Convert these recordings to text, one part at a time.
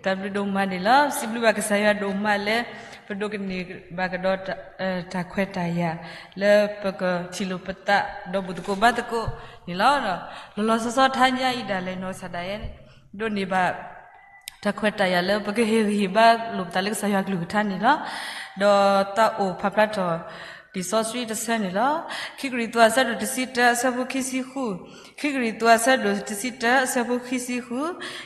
တၢ်ဘျုးဒိၣ်မးန့ၣ်လီၤ. စံးဘျုးဘၣ်ကစၢ်ယွၤဒိၣ်မးလၢ ပဒိးကန့ၢ်ဘၣ်ကဒီး တၢ်ခွဲးတၢ်ယာ် လၢပကထံၣ်လိာ်ပသး ဒီးဘူၣ်သကိးဘါသကိးန့ၣ်လီၤ. လီၤလီၤဆီဆီထါညါအံၤဒၣ်လဲာ်နီၢ်ကစၢ်ဒၣ်ယဲ ဒိးန့ၢ်ဘၣ် တၢ်ခွဲးတၢ်ယာ်လၢပကဟ့ၣ်ဂံၢ်ဟ့ၣ်ဘါလိာ်ပသးလၢကစၢ်ယွၤကလုၢ်ကထါန့ၣ်လီၤ. ဒီးသးအိၣ်ဖးဖျါထီၣ် လံာ်စီဆှံတဆၢန့ၣ်လီၤ. ခံကရံၣ်သူးအဆၢဒိၣ်တဆံတၢအဆၢဖိခံဆံဃု, ခံကရံၣ်သူးအဆၢဒိၣ်တဆံတၢအဆၢဖိခံဆံဃု,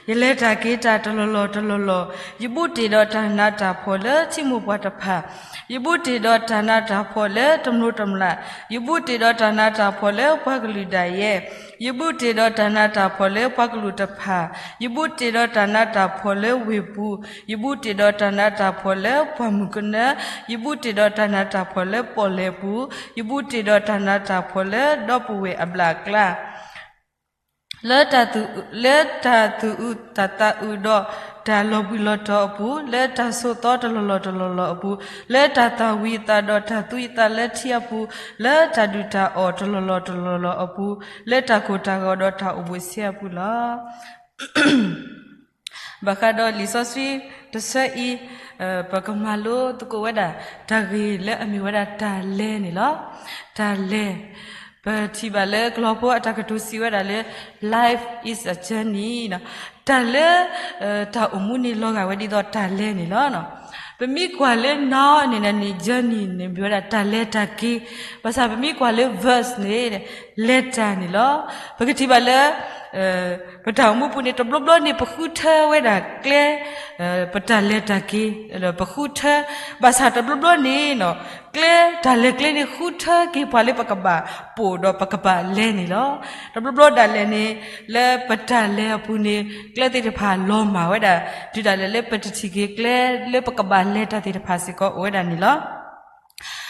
ယလဲၤတၢ်က့ၤတၢ်တလီၢ်လီၢ်တလီၢ်လီၢ်, ယဘူးတ့ၢ်ဒီးတၢ်နးတၢ်ဖှီၣ်လၢထံမိၢ်ပှၢ်တဖၣ်, ယဘူးတ့ၢ်ဒီးတၢ်နးတၢ်ဖှီၣ်လၢတမျိးတမျာ်, ယဘူးတ့ၢ်ဒီးတၢ်နးတၢ်ဖှီၣ်လၢပှၤကလုာ်ဒၣ်ယဲ, ယဘူးတ့ၢ်ဒီးတၢ်နးတၢ်ဖှီၣ်လၢပှၤကလုာ်တဖၣ်, ယဘူးတ့ၢ်ဒီးတၢ်နးတၢ်ဖှီၣ်လၢဝ့ၢ်ပူၤ, ယဘူးတ့ၢ်ဒီးတၢ်နးတၢ်ဖှီၣ်လၢပှၢ်မုၢ်ကနၢ, ယဘူးတ့ၢ်ဒီးတၢ်နးတၢ်ဖှီၣ်လၢပီၣ်လဲၣ်ပူၤ, ယဘူးတ့ၢ်ဒီးတၢ်နးတၢ်ဖှီၣ်လၢဒီပုၢ်ဝဲၢ်အဘျၣ်အကျါ လၢတၢ်သူၣ်, လၢတၢ်သူၣ်အုးတၢ်သးအုးဒီး တၢ်လီၤဘှံးလီၤတီၤအပူၤ, လၢတၢ်ဆိးသီတလီၢ်လီၢ်တလီၢ်လီၢ်အပူၤ, လၢတၢ်သၣ်ဝံၤသးဒီးတၢ်သူအသးလၢထံအပူၤ, လၢတၢ်ဒုၣ်တၢ်အီၣ်တလီၢ်လီၢ်တလီၢ်လီၢ်အပူၤ, လၢတၢ်ကိၢ်တၢ်ဂီၤဒီးတၢ်အိၣ်ဘှံးဆှဲအပူၤလီၤ. ဘၣ်ဃးဒီးလံာ်စီဆှံတဆၢအံၤ, ပကမၤလိသကိးဝဲဒၣ် တၢ်ဂ့ၢ်လၢအမ့ၢ်ဝဲဒၣ်တၢ်လဲၤန့ၣ်လီၤ. တၢ်လဲၤ, ပထံၣ်ဘၣ်လၢကလီၤဖိအတၢ်ကတိၤစံးဝဲဒၣ်လၢ Life is a journey တၢ်လၢ တၢ်အိၣ်မူန့ၣ်လီၤဂာ်ဝဲဒ်သိးတၢ်လဲၤန့ၣ်လီၤ. ပမ့ၢ်ကွၢ်လၢ noun န့ၣ်န့ၣ် journey န့ၣ် မ့ၢ်ဝဲဒၣ်တၢ်လဲၤတၢ်က့ၤ, ဘၣ်ဆၣ်ပမ့ၢ်ကွၢ်လၢ verb န့ၣ် လဲၤတၢ်န့ၣ်လီၤ. ပကထံၣ်ဘၣ်လၢ ပတၢ်အိၣ်မူပူၤန့ၣ် တဘျီဘျီန့ၣ် ပဃုထၢဝဲဒၣ်ကျဲ ပတၢ်လဲၤတၢ်က့ၤ ပဃုထၢ, ဘၣ်ဆၣ်တဘျီဘျီန့ၣ် ကျဲတၢ်လဲၤကျဲန့ၣ် ဃုထၢက့ၤပှၤလၢပကဘၣ်ပိာ်ဒီးပကဘၣ်လဲၤန့ၣ်လီၤ. တဘျီဘျီဒၣ်လဲာ်န့ၣ် လၢပတၢ်လဲၤအပူၤန့ၣ် ကျဲသ့ၣ်တဖၣ်လီၤမၢ်ဝဲဒၣ် တုၤဒၣ်လဲာ်လၢပတထံၣ်က့ၤကျဲလၢပကဘၣ်လဲၤတၢ်သ့ၣ်တဖၣ်စ့ၢ်ကီးအိၣ်ဝဲဒၣ်န့ၣ်လီၤ.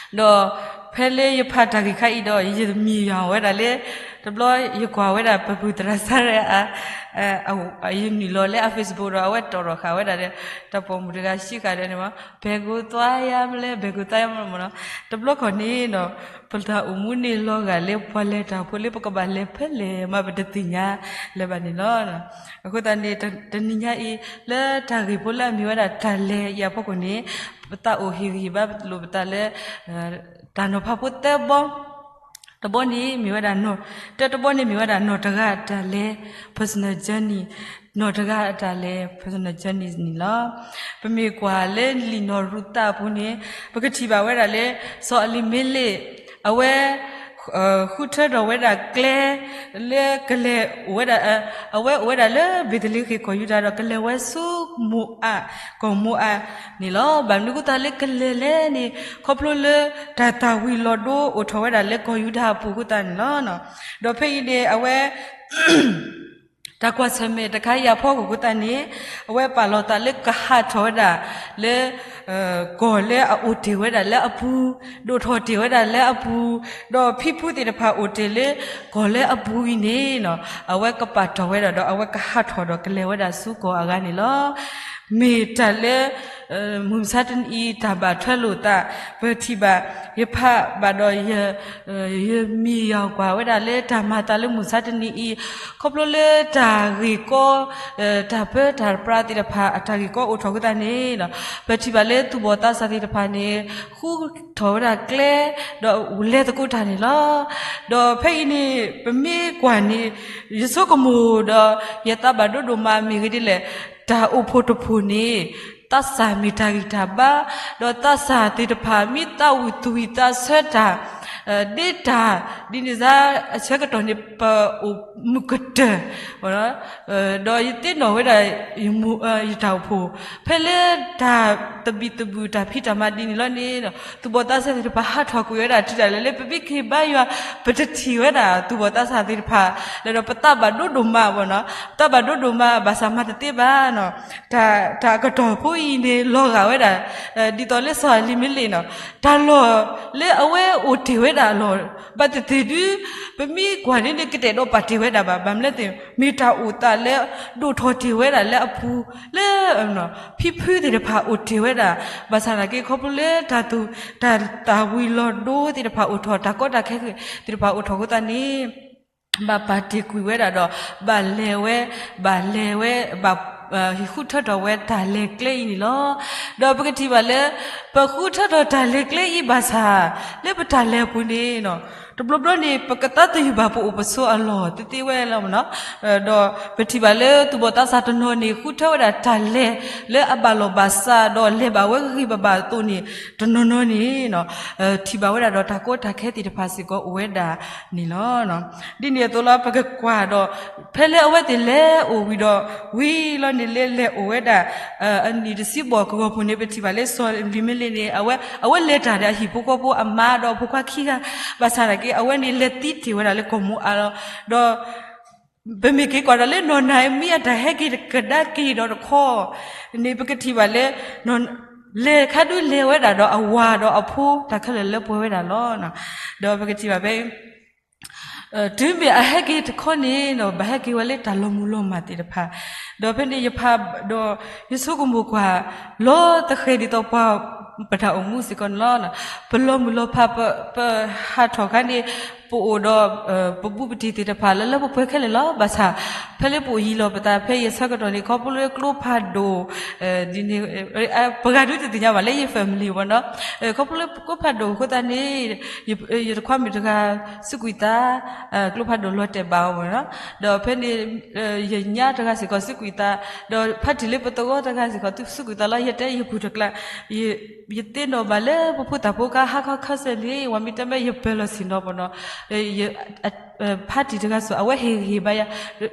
ဒီးဖဲလၢယဖးတၢ်ဂ့ၢ်ခါအံၤဒီး ယမံယွၤဝဲဒၣ်လၢ တဘျီယကွၢ်ဝဲဒၣ်ပပုၢ်သရၣ်စၢ်ရဲၣ်အ ယနုာ်လီၤလၢအ Facebook ဒီး အဝဲတီၣ်ထီၣ်ဃာ်ဝဲဒၣ်ဒီး တၢ်ပိာ်မုၣ်တဂၤစံးဃာ်ဒီးန့ၣ်မး ဘယ်ကိုသွားရမလဲ ဘယ်ကိုသွားရမလဲမးနီၤ. တဘျီခီန့ၣ်ဒီး ပတၢ်အိၣ်မူန့ၣ်လီၤဂာ်လၢပှၤလဲၤတၢ်ဖိလၢပကဘၣ်လဲၤဖဲလဲၣ်မး ပတသ့ၣ်ညါလၢၤဘၣ်န့ၣ်လီၤ. အဃိသတးန့ၣ် တနံၤညါအံၤ လၢတၢ်ဂ့ၢ်ဖိလၢအမ့ၢ်ဝဲဒၣ်တၢ်လဲၤအံၤအဖီခိၣ်န့ၣ် ပသးအိၣ်ဟ့ၣ်ဂံၢ်ဟ့ၣ်ဘါလိာ်ပသးလၢ တၢ်နီၤဖးဖိသၢဘီ တဘီန့ၣ်မ့ၢ်ဝဲဒၣ် တၢတဘီန့ၣ်မ့ၢ်ဝဲဒၣ် နီၢ်တဂၤအတၢ်လဲၤ personal journey, နီၢ်တဂၤအတၢ်လဲၤ personal journey န့ၣ်လီၤ. ပမ့ၢ်ကွၢ်လၢလံာ်နီၢ်ရူၤသးအပူၤန့ၣ် ပကထံၣ်ဘၣ်ဝဲဒၣ်လၢ စီၤအလံၤမ့လ့း အဝဲ ဃုထၢထီၣ်ဝဲဒၣ်ကျဲ လၢကလဲၤအိၣ်ဝဲဒၣ် အဝဲအိၣ်ဝဲဒၣ်လၢဘ့းသလ့ဃ့ၣ်ကီၢ်ယူဒၤဒီး ကလဲၤဝဲဆူမိၤအၤ ကီၢ်မိၤအၤန့ၣ်လီၤ. ဘၣ်မနုၤအဃိသတးလၢကလဲၤလဲၣ်န့ၣ် ခီဖျိလၢတၢ်သၣ်ဝံၤလီၤဒိအိၣ်ထီၣ်ဝဲဒၣ်လၢကီၢ်ယူဒၤအပူၤအဃိသတးန့ၣ်လီၤ. ဒီးဖဲအံၤန့ၣ် အဝဲ တၢ်ကွၢ်ဆၢၣ်မဲာ်တခါအံၤအဖီခိၣ်အဃိသတးန့ၣ် အဝဲပာ်လီၤသးလၢကဟးထီၣ်ဝဲဒၣ်လၢ ကီၢ်လၢအအိၣ်တ့ၢ်ဝဲဒၣ်လၢအပူၤ, ဒိၣ်ထီၣ်တ့ၢ်ဝဲဒၣ်လၢအပူၤ, ဒီးဖံဖုသ့ၣ်တဖၣ်အိၣ်တ့ၢ်လၢကီၢ်လၢအပူၤအံၤန့ၣ် အဝဲကပာ်တီၢ်ဝဲဒၣ်ဒီး အဝဲကဟးထီၣ်ဒီးကလဲၤဝဲဒၣ်ဆူကီၢ်အဂၤန့ၣ်လီၤ. မ့ၢ်တၢ်လၢ မုၢ်မဆါတနံၤအံၤ တၢ်ဘၣ်ထွဲလိာ်သး ပထံၣ်ဘၣ် ယဖးဘၣ်ဒီး ယမ့ၢ်ယွၤကွၢ်ဝဲဒၣ်လၢတၢ်မၤသးလၢမုၢ်မဆါတနံၤအံၤ ခီဖျိလၢတၢ်ဂ့ၢ်ကီ တၢ်ပၢတၢ်ပြးသ့ၣ်တဖၣ် အတၢ်ဂ့ၢ်ကီအိၣ်ထီၣ်အဃိသတးန့ၣ် ပထံၣ်ဘၣ်လၢသူၣ်ဘီၣ်သးစၢ်သ့ၣ်တဖၣ်န့ၣ် ဃုထီၣ်ဝဲဒၣ်ကျဲ ဒီးလဲၤသကိးတၢ်န့ၣ်လီၤ. ဒီးဖဲအံၤန့ၣ် ပမ့ၢ်ကွၢ်န့ၣ် ယဆိကမိၣ်ဒီး ယသးဘၣ်ဒိဒိၣ်မးမ့ၢ်ဂ့ၤဒ်လဲၣ်, တၢ်အိၣ်ဖှိၣ်တဖှိၣ်န့ၣ် သးစၢ်မ့ၢ်တၢ်ဂံၢ်တၢ်ဘါ, ဒီးသးစၢ်သ့ၣ်တဖၣ် မ့ၢ်သးဝံၣ်သူၣ်ဝံၣ်သးဆၢတၢ် ဒ့တၢ် ဒ်န့ၣ်စ့ၢ် အဆၢကတီၢ်န့ၣ် ပအိၣ်မုာ်ကတၢၢ် ဒီးယသ့ၣ်နီၣ်ဝဲဒၣ် ယတၢ်အိၣ်ဖှိၣ် ဖဲလၢတၢ်သဘံၣ်သဘုၣ် တၢ်ဖံးတၢ်မၤဒ်န့ၣ်လီၤန့ၣ် သူၣ်ဘီၣ်သးစၢ်သ့ၣ်တဖၣ် ဟးထီၣ်ကွံာ်ဝဲဒၣ် တုၤဒၣ်လဲာ်လၢပမ့ၢ်က့ၤဘါယွၤ ပတထံၣ်ဝဲဒၣ်သူၣ်ဘီၣ်သးစၢ်သ့ၣ်တဖၣ် လၢဒီးပသးဘၣ်ဒိဒိၣ်မးဘၣ်နီၤ, ပသးဘၣ်ဒိဒိၣ်မး ဘၣ်ဆၣ်မၤတသ့ဘၣ်နီၤ, တၢ်အကတီၢ်ဖိအံၤန့ၣ် လီၤဂာ်ဝဲဒၣ် ဒ်သိးလၢစီၤအလံၤမ့လ့းနီၤ, တၢ်လီၢ်လၢအဝဲအိၣ်တ့ၢ်ဝဲဒၣ်အလီၢ် ဘၣ်သ့ၣ်သ့ၣ်ဒု ပမ့ၢ်ကွၢ်န့ၣ်န့ၣ် ကတဲာ်ဒီးပာ်တ့ၢ်ဝဲဒၣ်ဘၣ်, ဘၣ်မနုၤလဲၣ်, မ့ၢ်တၢ်အိၣ်သးလၢ ဒိၣ်ထီၣ်တ့ၢ်ဝဲဒၣ်လၢအပူၤ လၢ ဖံဖုသ့ၣ်တဖၣ်အိၣ်တ့ၢ်ဝဲဒၣ်, ဘၣ်ဆၣ်သနာ်က့ ခီဖျိလၢတၢ်သူၣ် တၢ်သၣ်ဝံၤလီၤဒိသ့ၣ်တဖၣ်အိၣ်ထီၣ်, တၢ်ကီတၢ်ခဲသ့ၣ်တဖၣ်အိၣ်ထီၣ်အဃိသတးန့ၣ် ဘၣ်ပာ်တ့ၢ်ကွံာ်ဝဲဒၣ်ဒီး ဘၣ်လဲၤဝဲ, ဘၣ်လဲၤဝဲ, ဘၣ် ဟံးဃုထၢထီၣ်ဝဲတၢ်လဲၤကျဲအံၤန့ၣ်လီၤ. ဒီးပကထံၣ်ဘၣ်လၢ ပဃုထၢထီၣ်တၢ်လဲၤကျဲအံၤဘၣ်ဆၣ် လၢပတၢ်လဲၤအပူၤန့ၣ် တဘျီဘျီန့ၣ် ပကသးသယုၢ်ဘၣ်ပအိၣ်ပဆိးအလီၢ်သ့သ့ဝဲလီၤ. ဒီးပထံၣ်ဘၣ်လၢသူၣ်ဘီၣ်သးစၢ်တနီၤန့ၣ် ဃုထၢဝဲဒၣ်တၢ်လဲၤလၢအဘၣ်လီၢ်ဘၣ်စး ဒီးလဲၤဘၣ်ဝဲဂ့ၤဂ့ၤဘၣ်ဘၣ်အသိးန့ၣ် တနီၤနီၤန့ၣ် ထံၣ်ဘၣ်ဝဲဒၣ်ဒီးတၢ်ကီတၢ်ခဲသ့ၣ်တဖၣ်စ့ၢ်ကီးအိၣ်ဝဲဒၣ်န့ၣ်လီၤ. ဒ်န့ၣ်အသိးလီၤ ပကကွၢ်ဒီး ဖဲလၢအဝဲသ့ၣ်လဲၤအိၣ်ဝံၤဒီး ဝံၤလီၤန့ၣ် လဲၤလဲၤအိၣ်ဝဲဒၣ် အနံၣ်တဆံဘျဲၣ်ကဂီၤပူၤန့ၣ် ပထံၣ်ဘၣ်လၢစီၤလံၤမ့လ့န့ၣ် အဝဲ အဝဲလဲၤတၢ်ဒီးအဟံၣ်ဖိဃီဖိအမါဒီးအဖိခွါခံဂၤ ဘၣ်ဆၣ်သနာ်က့ အဝဲန့ၣ် လဲၤသံတ့ၢ်ဝဲဒၣ်လၢကီၢ်မိအါလီၤ. ဒီး ပမ့ၢ်က့ၤကွၢ်ဒီးလၢနီၢ်နၤအမံအတၢ်ဟဲက့ၤကဒါက့ၤဒီးတခီန့ၣ် ပကထံၣ်ဘၣ်လၢ လဲၤခါဒုလဲၤဝဲဒၣ်ဒီးအဝၤဒီးအဖိ တၢ်ခဲလၢာ်လၢပှဲၤဝဲဒၣ်လီၤ. ဒီးပကထံၣ်ဘၣ်ဖဲ တုၤမ့ၢ်အဟဲက့ၤတခီန့ၣ်ဒီး ဘၣ်ဟဲက့ၤဝဲလၢတၢ်လီၤမုၢ်လီၤမၢ်သ့ၣ်တဖၣ်, ဒီးဖဲန့ၣ်ယဖးဒီး ယဆိကမိၣ်ကွၢ် လီၤသဃဲၤဒ်သိးပှၤ ပတၢ်အိၣ်မူစ့ၢ်ကီးန့ၣ်လီၤ. ပလီၤမုၢ်လီၤဖး ပဟးထီၣ်ခါန့ၣ် ပအိၣ်ဒီး ပဘူးပတံၢ်သ့ၣ်တဖၣ်လၢလၢပှဲၤပှဲၤခဲလၢာ်လီၤ. ဘၣ်ဆၣ် ဖဲလၢပအိၣ်ယံၤလီၤပသး ဖဲယဆၢကတီၢ်န့ၣ် ခီဖျိလၢကျိဖးဒိၣ် ဒ်န့ၣ် ပှၤဂၤဒုးတသ့ၣ်ညါဘၣ်လၢယ family ဘၣ်နီၤ, ခီဖျိလၢကျိဖးဒိၣ်အဃိသတးန့ၣ် ယတခွါမုၣ်တဂၤ စူးကွံာ်သး ကျိဖးဒိၣ်လီၤတဲာ်ဘၣ်အီၤဘၣ်နီၤ, ဒီးဖဲန့ၣ် ယညါတဂၤစ့ၢ်ကီးစူးကွံာ်သး, ဒီးဖါတံၢ်လၢပသဝီတဂၤစ့ၢ်ကီး စူးကွံာ်သးလီၤ. ယတဲယပူၤတကျါ ယသ့ၣ်နီၣ်ဘၣ်လၢပဖိသၣ်ဖိခါ ဟါခီခါဆၢန့ၣ် ဝံၤမ့ၢ်တဲမ့ၢ်ယပၢၤလီၤဆ့ၣ်နီၤပနီၤ, ဖါတံၢ်တဂၤစ့ၢ် အဝဲဟ့ၣ်ဂံၢ်ဟ့ၣ်ဘါယၤ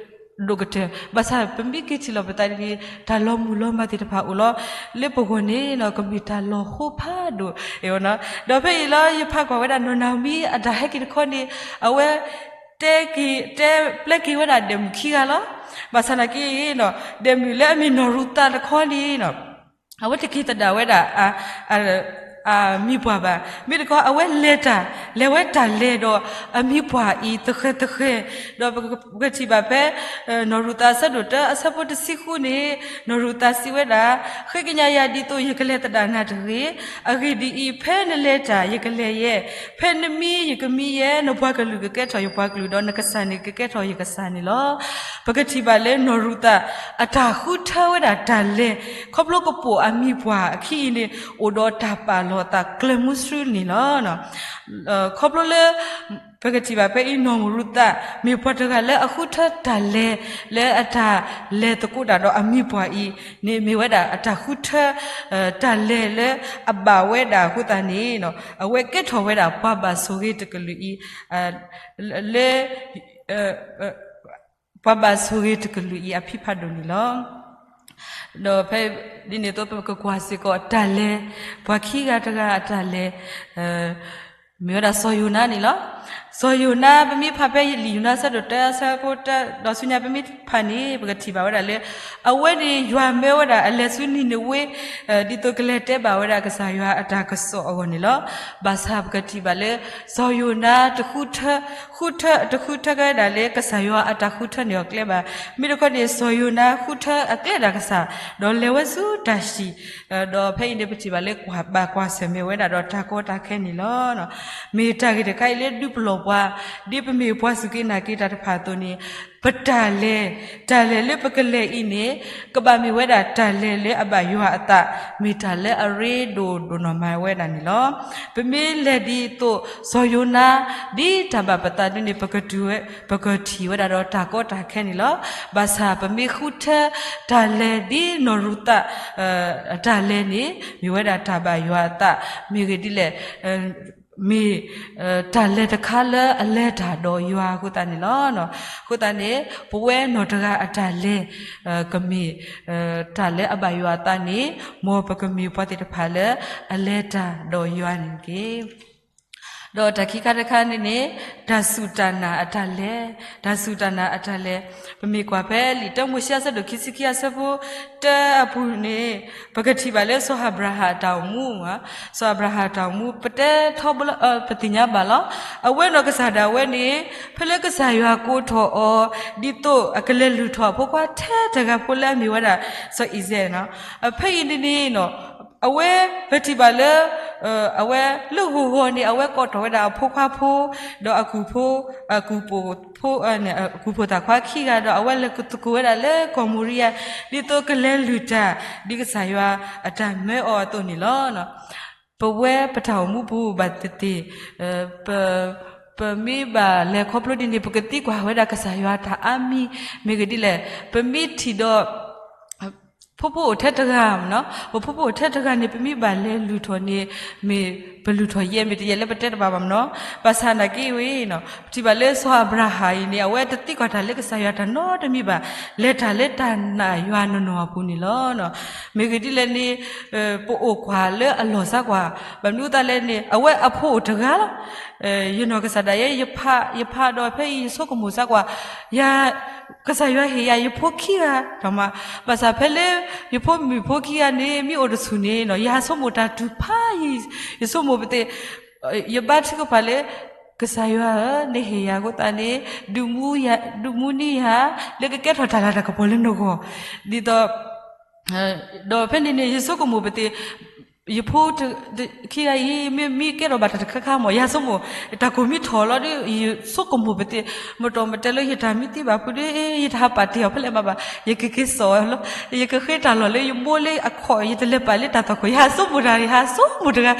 ဒိၣ်ကတၢၢ်. ဘၣ်ဆၣ်ပမ့ၢ်က့ၤထံၣ်လီၤပသးန့ၣ် တၢ်လီၤမုၢ်လီၤမၢ်သ့ၣ်တဖၣ်အိၣ်လီၤ. လၢပဂီၢ်န့ၣ် ကမ့ၢ်တၢ်လီၤဟိဖးဒိၣ်အီၤနီၤ. ဒီးဖဲအံၤလီၤ ယဖးကွၢ်ဝဲဒၣ်နီၢ်နၤမံအတၢ်ဟဲက့ၤတခီန့ၣ် အဝဲ တဲက့ၤ တဲပျဲက့ၤဝဲဒၣ်ဒဲးမုၣ်ခံဂၤလီၤ. ဘၣ်ဆၣ်သနာ်က့ ဒဲးမုၣ်လၢအမ့ၢ်နီၢ်ရူၤသးတခီန့ၣ် အဝဲတက့ၤသဒၣ်ဝဲဒၣ် အမံၤပှၢ်ဘၣ်. မ့ၢ်တခီ အဝဲလဲၤတၢ် လဲၤဝဲတၢ်လဲၤဒီးအမံၤပှၢ်အံၤသဃဲၤသဃဲၤ, ဒီးပကထံၣ်ဘၣ်ဖဲ နီၢ်ရူၤသးအဆၢဒိၣ်တၢ အဆၢဖိတဆံဃုန့ၣ် နီၢ်ရူၤသးစံးဝဲဒၣ်, ဃ့ကညးယၤဒ်သိးယကလဲၤသဒၣ်နၤတဂ့ၤ. အဂ့ၢ်ဒ်အံၤ, ဖဲနလဲၤတၢ် ယကလဲၤယဲ, ဖဲနမံယကမံယဲ, နပှၤကလုာ်ကကဲထီၣ်ယပှၤကလုာ်, ဒီးနကစၢ်န့ၣ်ကကဲထီၣ်ယကစၢ်န့ၣ်လီၤ. ပကထံၣ်ဘၣ်လၢနီၢ်ရူၤသး အတၢ်ဃုထၢဝဲဒၣ်တၢ်လဲၤ ခီဖျိကပိာ်အမံၤပှၢ်အခံအံၤန့ၣ် အိၣ်ဒီးတၢ်ပာ်လီၤအသးကျၢၤမုဆှုန့ၣ်လီၤ. ခီဖျိလၢ ပကထံၣ်ဘၣ်ဖဲအံၤ နီၢ်ရူၤသး မ့ၢ်ပှၤတဂၤလၢအဃုထၢတၢ်လဲၤ လၢအတၢ်လဲၤသကိးတၢ်ဒီးအမံၤပှၢ်အံၤန့ၣ် မ့ၢ်ဝဲဒၣ်အတၢ်ဃုထၢ တၢ်လဲၤလၢအဘၣ်ဝဲဒၣ်အဃိသတးန့ၣ် အဝဲကဲထီၣ်ဝဲဒၣ်ပှၤဘၣ်ဆိၣ်ဂ့ၤတကလုာ်အံၤ လၢ ပှၤဘၣ်ဆိၣ်ဂ့ၤတကလုာ်အံၤအဖံဖးဒိၣ်န့ၣ်လီၤ. ဒီးဖဲဒ်န့ၣ်အသိး ပကကွၢ်စ့ၢ်ကီးတၢ်လဲၤ ပှၤခံဂၤတဂၤအတၢ်လဲၤ မ့ၢ်ဝဲဒၣ်စီၤယိၤနါန့ၣ်လီၤ. စီၤယိၤနါ ပမ့ၢ်ဖးဖဲလံာ်ယိၤနါအဆၢဒိၣ်တၢ အဆၢဖိတၢ ဒီးဆူညါပမ့ၢ်ဖးန့ၣ် ပကထံၣ်ဘၣ်ဝဲဒၣ်လၢ အဝဲန့ၣ်ယွၤမၢဝဲဒၣ်အလဲၤဆူနံၤနဝ့ ဒ်သိးကလဲၤတဲဘၣ်ဝဲဒၣ်ကစၢ်ယွၤအတၢ်ကစီၣ်အဂီၢ်န့ၣ်လီၤ. ဘၣ်ဆၣ်ပကထံၣ်ဘၣ်လၢ စီၤယိၤနါတဃုထၢ ဃုထၢ တဃုထၢကဲဒၣ်လၢကစၢ်ယွၤအတၢ်ဃုထၢန့ၢ်အီၤကျဲဘၣ်. မ့ၢ်တခီန့ၣ် စီၤယိၤနါဃုထၢအကျဲဒၣ်ကစၢ် ဒီးလဲၤဝဲဆူတၢ်ဟံၣ်, ဒီးဖဲအံၤန့ၣ် ပထံၣ်ဘၣ်လၢကွၢ်ဘၣ်ကွၢ်ဆၢၣ်မဲာ်ဝဲဒၣ်ဒီးတၢ်ကီတၢ်ခဲန့ၣ်လီၤ. မ့ၢ်တၢ်ဂ့ၢ်တခါအံၤလၢဒုးပလီၢ်ပှၤ ဒ်ပမ့ၢ်ပှၤစူၢ်က့ၤနာ်က့ၤတၢ်တဖၣ်အသိးန့ၣ် ပတၢ်လဲၤ, တၢ်လဲၤလၢပကလဲၤအံၤန့ၣ် ကဘၣ်မ့ၢ်ဝဲဒၣ်တၢ်လဲၤလၢအဘၣ်ယွၤအသး, မ့ၢ်တၢ်လၢအရ့ဒိၣ်ဒိၣ်နီၢ်မၤဝဲဒၣ်န့ၣ်လီၤ. ပမ့ၢ်လဲၤဒ်သိးစီၤယိၤနါ ဒ်တၢ်ဘၣ်ပသးဒ်န့ၣ် ပကထံၣ်ဝဲဒၣ်ဒီးတၢ်ကီတၢ်ခဲန့ၣ်လီၤ. ဘၣ်ဆၣ်ပမ့ၢ်ဃုထၢ တၢ်လဲၤဒ်နီၢ်ရူၤသး တၢ်လဲၤန့ၣ် မ့ၢ်ဝဲဒၣ်တၢ်ဘၣ်ယွၤအသး, မ့ၢ်ဂ့ၢ်ဒ်လဲၣ် မ့ၢ် တၢ်လဲၤတခါလၢအလဲၤတၢ်ဒီးယွၤအဃိသတးန့ၣ်လီၤ. အဃိသတးန့ၣ် ပဝဲနီၢ်တဂၤအတၢ်လဲၤ ကမ့ၢ် တၢ်လၢအဘၣ်ယွၤအသးန့ၣ် မ်ပကမ့ၢ်ပှၤသ့ၣ်တဖၣ်လၢအလဲၤတၢ်ဒီးယွၤန့ၣ်တက့ၢ်. ဒီးတၢ်ခံခါတခါန့ၣ်န့ၣ် တၢ်စူၢ်တၢ်နာ်အတၢ်လဲၤ, တၢ်စူၢ်တၢ်နာ်အတၢ်လဲၤ, ပမ့ၢ်ကွၢ်ဖဲလံာ်တၢမိၤၡ့အဆၢဒိၣ်ခံဆံခံအဆၢဖိတၢအပူၤန့ၣ် ပကထံၣ်ဘၣ်လၢစီၤအၤဘြၤဟၣ်အတၢ်အိၣ်မူ, စီၤအၤဘြၤဟၣ်အတၢ်အိၣ်မူ ပတဲထီဘိလၢ ပသ့ၣ်ညါဘၣ်လီၤ. အဝဲနီၢ်ကစၢ်ဒၣ်ဝဲန့ၣ် ဖဲလၢကစၢ်ယွၤကိးထီၣ်အီၤ ဒ်သိးအကလဲၤလုၢ်ထီၣ်အဖိခွါထဲတဂၤဖိလၢအမ့ၢ်ဝဲဒၣ် စီၤအံၤစဲးန့ၣ်, ဖဲအံၤန့ၣ်န့ၣ် အဝဲပထံၣ်ဘၣ်လၢ အဝဲလၢဂီၤဂီၤန့ၣ် အဝဲကိးထီၣ်ဝဲဒၣ်အဖိခွါဖိ ဒီးအကူၣ်ဖိ အကူၣ်ဖိ အကူၣ်ဖိသၣ်ခွါခံဂၤဒီး အဝဲလဲၤသကိးဝဲဒၣ်လၢကီၢ်မူရံယါ ဒ်သိးကလဲၤလုၢ်တၢ် ဒ်ကစၢ်ယွၤအတၢ်မၢအီၤအသိးန့ၣ်လီၤ. ပဝဲပတၢ်အိၣ်မူပူၤဘၣ်သ့ၣ်သ့ၣ် ပမ့ၢ်ဘၣ်လဲၤခီဖျိဒ်န့ၣ် ပကသံကွၢ်ဝဲဒၣ်ကစၢ်ယွၤတၢ်အါမံၤ မ့ၢ်ဂ့ၢ်ဒ်လဲၣ်. ပမ့ၢ်ထံၣ်ဒီး ဖိဖိအိၣ်ထဲတဂၤမ့ၢ်နီၤ, ပဖိဖိအိၣ်ထဲတဂၤန့ၣ် ပမ့ၢ်ဘၣ်လဲၤလုၢ်ထီၣ်န့ၣ် မ့ၢ်ပလုၢ်ထီၣ်ယဲၢ်မ့ၢ်တယဲၢ်လၢပတဲတဘၣ်ဘၣ်မ့ၢ်နီၤ. ဘၣ်ဆၣ်နာ်က့ဝဲနီၤ ပထံၣ်ဘၣ်လၢစီၤအၤဘြၤဟၣ်အံၤန့ၣ် အဝဲတသံကွၢ်တၢ်လၢကစၢ်ယွၤတၢ်နီတမံၤဘၣ်, လဲၤတၢ်လၢတၢ်နာ်ယွၤနီၢ်နီၢ်အပူၤန့ၣ်လီၤ. မ့ၢ်ဂ့ၢ်ဒ်လဲၣ်န့ၣ် ပအိၣ်ကွၢ်လၢအလီၢ်စါကွၢ် ဘၣ်မနုၤအသးလဲၣ်န့ၣ် အဝဲအဖိအိၣ်တဂၤလီၤ. ယနီၢ်ကစၢ်ဒၣ်ယဲ ယဖးဒီးဖဲအံၤယဆိကမိၣ်စါကွၢ် ယ ကစၢ်ယွၤဟ့ၣ်ယၤယဖိခံဂၤတမး, ဘၣ်ဆၣ်ဖဲလၢ ယဖိမုၣ်ဖိခံဂၤန့ၣ် မ့ၢ်အိၣ်တဆူၣ်န့ၣ်နီၤ ယဆိကမိၣ်တၢ်တူၢ်ဖးယံၤ, ယဆိကမိၣ်ပသ့ၣ် ယဘါထုကဖၣ်လၢ ကစၢ်ယွၤဧၢ, နဟ့ၣ်ယၤအဃိသတးန့ၣ် ဒုးမူန့ၢ်ယၤ လၢကကဲထီၣ်တၢ်လၤတၢ်ကပီၤလၢနဂီၢ်, ဒ်သိး ဒီးဖဲန့ၣ်န့ၣ် ယဆိကမိၣ်ပသ့ၣ် ယဖိခံဂၤအံၤ မ့ၢ်မ့ၢ်ကဲထီၣ်ဘၣ်တၢ်တခါခါမး ယဆိကမိၣ် တၢ်ကိၢ်မ့ၢ်ထီၣ်လီၤဒီး ယဆိကမိၣ်ပသ့ၣ် မတီၢ်မတဲာ်လၢယတၢ်မ့ၢ်သံဘၣ်ဖုဒီး ယတဟးပာ်တ့ၢ်အီၤဖဲလဲၣ်မးဘၣ်, ယကက့ၤစိာ်လီၤ, ယကဃ့တၢ်လီၢ်လၢယဘိလၢအခီၣ် ယတလဲၤပာ်လၢတၢ်သွၣ်ခိၣ် ယဟးဆိကမိၣ်တၢ် ယဟးဆိကမိၣ်တဂၤ,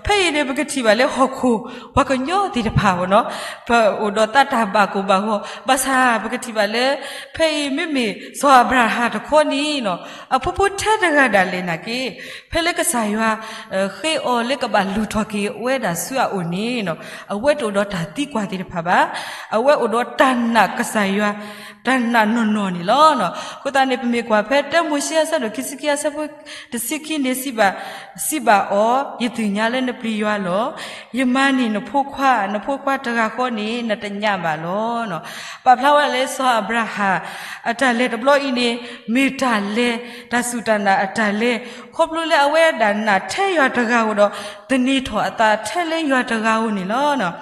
ဖဲအံၤန့ၣ် ပကထံၣ်ဘၣ်လၢဟီၣ်ခိၣ် ပှၤကညီသ့ၣ်တဖၣ်မ့ၢ်နီၤ ပအိၣ်ဒီးတၢ်တၢ်ဘၣ်ကိၢ်ဘၣ်ဂီၤ ဘၣ်ဆၣ်ပကထံၣ်ဘၣ်လၢ ဖဲအံၤမ့မ့ၢ်စီၤအၤဘြၤဟၣ်တခီန့ၣ်နီၤ အဖိဖိထဲတဂၤဒၣ်လဲာ်နာ်က့ ဖဲလၢကစၢ်ယွၤ ဃ့အီၤလၢကဘၣ်လုၢ်ထီၣ်က့ၤဝဲဒၣ်ဆူအအိၣ်န့ၣ် အဝဲတအိၣ်ဒီးတၢ်သံကွၢ်သ့ၣ်တဖၣ်ဘၣ်. အဝဲအိၣ်ဒီးတၢ်နာ်ကစၢ်ယွၤ တၢ်နာ်နီၢ်နီၢ်န့ၣ်လီၤ. အဃိသတးန့ၣ် ပမ့ၢ်ကွၢ်ဖဲတၢမိၤၡ့အဆၢဒိၣ်ခံဆံခံ အဆၢဖိတဆံခံန့ၣ် စံးဘၣ်အီၤ, ယသ့ၣ်ညါလၢနပျံၤယွၤလီၤ. ယမၤန့ၢ်နဖိခွါ, နဖိခွါတဂၤဃီန့ၣ် နတညးဘၣ်လီၤ. ပာ်ဖျါဝဲဒၣ်လၢစီၤအၤဘြၤဟၣ် အတၢ်လဲၤတဘျီအံၤန့ၣ် မ့ၢ်တၢ်လဲၤ တၢ်စူၢ်တၢ်နာ်အတၢ်လဲၤ ခီဖျိလၢအဝဲဒၣ်နာ်ထဲယွၤတဂၤဧိၤဒီး သန့ၤထီၣ်အသးထဲလၢယွၤတဂၤဧိၤန့ၣ်လီၤ.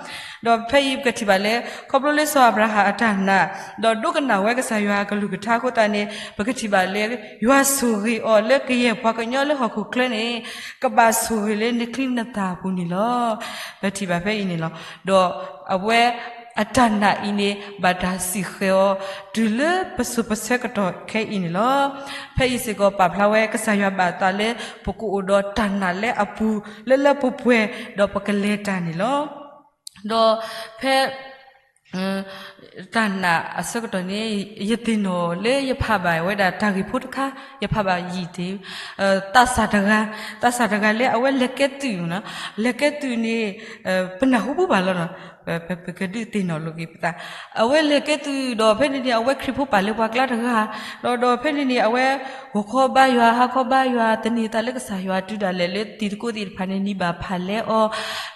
ဒီးဖဲအံၤပကထံၣ်ဘၣ်လၢ ခီဖျိလၢစီၤအၤဘြၤဟၣ်အတၢ်နာ် ဒီးဒိကနၣ်ဝဲကစၢ်ယွၤအကလုၢ်ကထါအဃိသတးန့ၣ် ပကထံၣ်ဘၣ်လၢ ယွၤဆိၣ်ဂ့ၤအီၤလၢကယဲၢ်ပှၤကညီလၢဟီၣ်ခိၣ်ချၢန့ၣ် ကဘၣ်ဆိၣ်ဂ့ၤလၢနချံနသၣ်အပူၤန့ၣ်လီၤ. ပထံၣ်ဘၣ်ဖဲအံၤန့ၣ်လီၤ. ဒီးအဝဲအတၢ်နာ်အံၤန့ၣ် ဘၣ်တၢ်စံၣ်ဃဲၤအီၤ တုၤလၢပစိၤပဆၢကတီၢ်ခဲအံၤန့ၣ်လီၤ. ဖဲအံၤစ့ၢ်ကီးပာ်ဖျါဝဲကစၢ်ယွၤဘၣ်အသးလၢ ပကအိၣ်ဒီးတၢ်နာ်လၢအပူၤ လၢလၢပှဲၤပှဲၤ ဒီးပကလဲၤတၢ်န့ၣ်လီၤ. ဒီးဖဲ တၢ်နာ်အဆၢကတီၢ်န့ၣ် ယသ့ၣ်နီၣ်လၢယဖးဘၣ်ဝဲဒၣ်တၢ်ဂ့ၢ်ဖိတခါ ယဖးဘၣ်ယံာ်တ့ၢ် သးစၢ်တဂၤ, သးစၢ်တဂၤလၢအဝဲလဲၤကဲသုး, လဲၤကဲသုးန့ၣ် ပနၢ်ဟူပူၤဘၣ်လီၤနီၤ, ပကဒုးသ့ၣ်နီၣ်လိာ်က့ၤပသး, အဝဲလဲၤကဲသုးဒီးဖဲန့ၣ်န့ၣ် အဝဲခရံာ်ဖိပာ်လၢပှၤကျါတဂၤ, ဒီးဒီးဖဲန့ၣ်န့ၣ် အဝဲ ဂီၤခီဘါယွၤ ဟါခီဘါယွၤ သန့ၤသးလၢကစၢ်ယွၤတုၤဒၣ်လဲာ်လၢသံးသကိးသ့ၣ်တဖၣ်န့ၣ် နံၤဘၣ်ဖးလဲအီၤ,